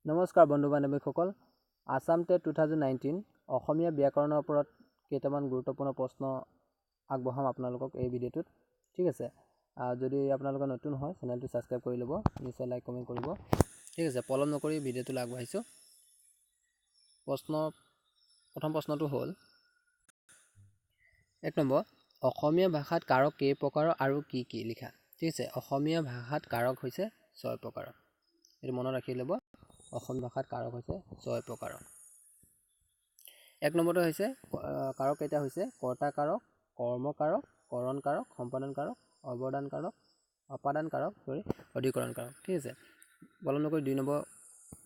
নমস্কাৰ বন্ধু বান্ধৱীসকল, আছাম টেট 2019 অসমীয়া ব্যাকৰণৰ ওপৰত কেইটামান গুৰুত্বপূৰ্ণ প্ৰশ্ন আগবঢ়াম আপোনালোকক এই ভিডিঅ'টোত। ঠিক আছে, যদি আপোনালোকে নতুন হয় চেনেলটো ছাবস্ক্ৰাইব কৰি ল'ব, নিশ্চয় লাইক কমেণ্ট কৰিব। ঠিক আছে, পলম নকৰি ভিডিঅ'টোলৈ আগবাঢ়িছোঁ। প্ৰথম প্ৰশ্নটো হ'ল 1 নম্বৰ, অসমীয়া ভাষাত কাৰক কেই প্ৰকাৰৰ আৰু কি কি লিখা। ঠিক আছে, অসমীয়া ভাষাত কাৰক হৈছে 6 প্ৰকাৰৰ, এইটো মনত ৰাখি ল'ব। অসমীয়া ভাষাত কাৰক হৈছে 6 প্ৰকাৰৰ। 1 নম্বৰটো হৈছে কাৰক কেইটা হৈছে কৰ্তা কাৰক, কৰ্ম কাৰক, কৰণ কাৰক, সম্পাদন কাৰক, অৱদান কাৰক, অপাদান কাৰক, চৰি, অধিকৰণ কাৰক। ঠিক আছে, পলম নকৰি 2 নম্বৰ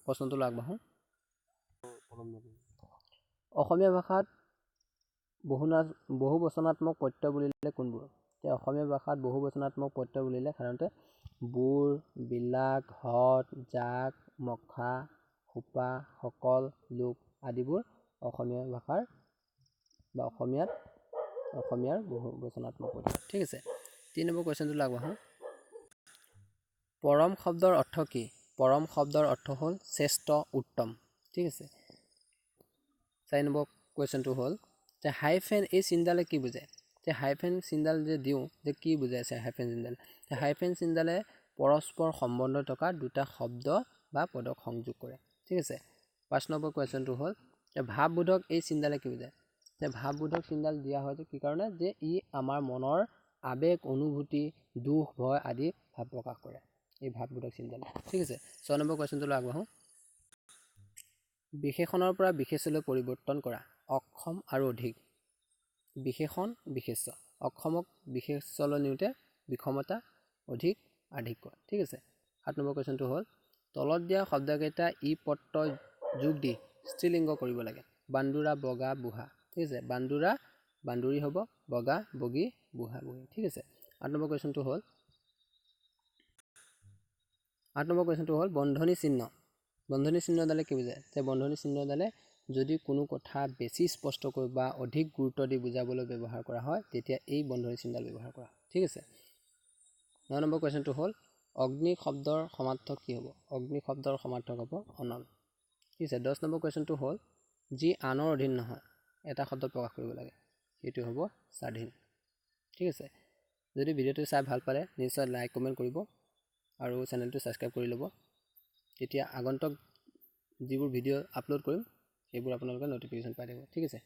প্ৰশ্নটোলৈ আগবাঢ়োঁ। অসমীয়া ভাষাত বহুবচনাত্মক প্ৰত্যয় বুলিলে কোনবোৰ? এতিয়া অসমীয়া ভাষাত বহুবচনাত্মক প্ৰত্যয় বুলিলে সাধাৰণতে বোৰ, বিলাক, হত, জাক, মখা, সোপা, সকল, লোক আদিবোৰ অসমীয়া ভাষাৰ বা অসমীয়াৰ বহুবচনাত্মক প্ৰত্যয়। ঠিক আছে, 3 নম্বৰ কুৱেশ্যনটোলৈ আগবাঢ়োঁ। পৰম শব্দৰ অৰ্থ কি? পৰম শব্দৰ অৰ্থ হ'ল শ্ৰেষ্ঠ, উত্তম। ঠিক আছে, 4 নম্বৰ কুৱেশ্যনটো হ'ল যে হাইফেন এই চিনডালে কি বুজায়? যে হাইফেন চিনডাল যে দিওঁ, যে কি বুজাইছে হাইফেন চিনডালে? যে হাইফেন চিনডালে পৰস্পৰ সম্বন্ধ থকা দুটা শব্দ বা পদক সংযোগ কৰে। ঠিক আছে, 5 নম্বৰ কুৱেশ্যনটো হ'ল যে ভাৱবোধক এই চিনডালে কি বুজায়? যে ভাৱবোধক চিনডাল দিয়া হয় যে কি কাৰণে? যে ই আমাৰ মনৰ আৱেগ, অনুভূতি, দুখ, ভয় আদি ভাৱ প্ৰকাশ কৰে, এই ভাৱবোধক চিনডালে। ঠিক আছে, 6 নম্বৰ কুৱেশ্যনটোলৈ আগবাঢ়োঁ। বিশেষণৰ পৰা বিশেষ্যলৈ পৰিৱৰ্তন কৰা অক্ষম আৰু অধিক। বিশেষণ, বিশেষ্য। অক্ষমক বিশেষ্যলৈ নিওঁতে বিষমতা, অধিক আধিক্য। ঠিক আছে, 7 নম্বৰ কুৱেশ্যনটো হ'ল তলত দিয়া শব্দকেইটা ই প্ৰত্যয় যোগ দি স্ত্ৰীলিংগ কৰিব লাগে। বান্দুৰা, বগা, বুঢ়া। ঠিক আছে, বান্দুৰা বান্দুৰী হ'ব, বগা বগী, বুঢ়া বুঢ়ী। ঠিক আছে, 8 নম্বৰ কুৱেশ্যনটো হ'ল, 8 নম্বৰ কুৱেশ্যনটো হ'ল বন্ধনী চিহ্ন। বন্ধনী চিহ্নডালে কি বুজায়? যে বন্ধনী চিহ্নডালে যদি কোনো কথা বেছি স্পষ্টকৈ বা অধিক গুৰুত্ব দি বুজাবলৈ ব্যৱহাৰ কৰা হয়, তেতিয়া এই বন্ধনী চিহ্নডাল ব্যৱহাৰ কৰা হয়। ঠিক আছে, 9 নম্বৰ কুৱেশ্যনটো হ'ল অগ্নি শব্দৰ সমাৰ্থক কি হ'ব? অগ্নি শব্দৰ সমাৰ্থক হ'ব অনল। ঠিক আছে, 10 নম্বৰ কুৱেশ্যনটো হ'ল যি আনৰ অধীন নহয়, এটা শব্দত প্ৰকাশ কৰিব লাগে, সেইটো হ'ব স্বাধীন। ঠিক আছে, যদি ভিডিঅ'টো চাই ভাল পালে নিশ্চয় লাইক কমেণ্ট কৰিব আৰু চেনেলটো ছাবস্ক্ৰাইব কৰি ল'ব, তেতিয়া আগন্তুক যিবোৰ ভিডিঅ' আপলোড কৰিম সেইবোৰ আপোনালোকে ন'টিফিকেশ্যন পাই থাকিব। ঠিক আছে।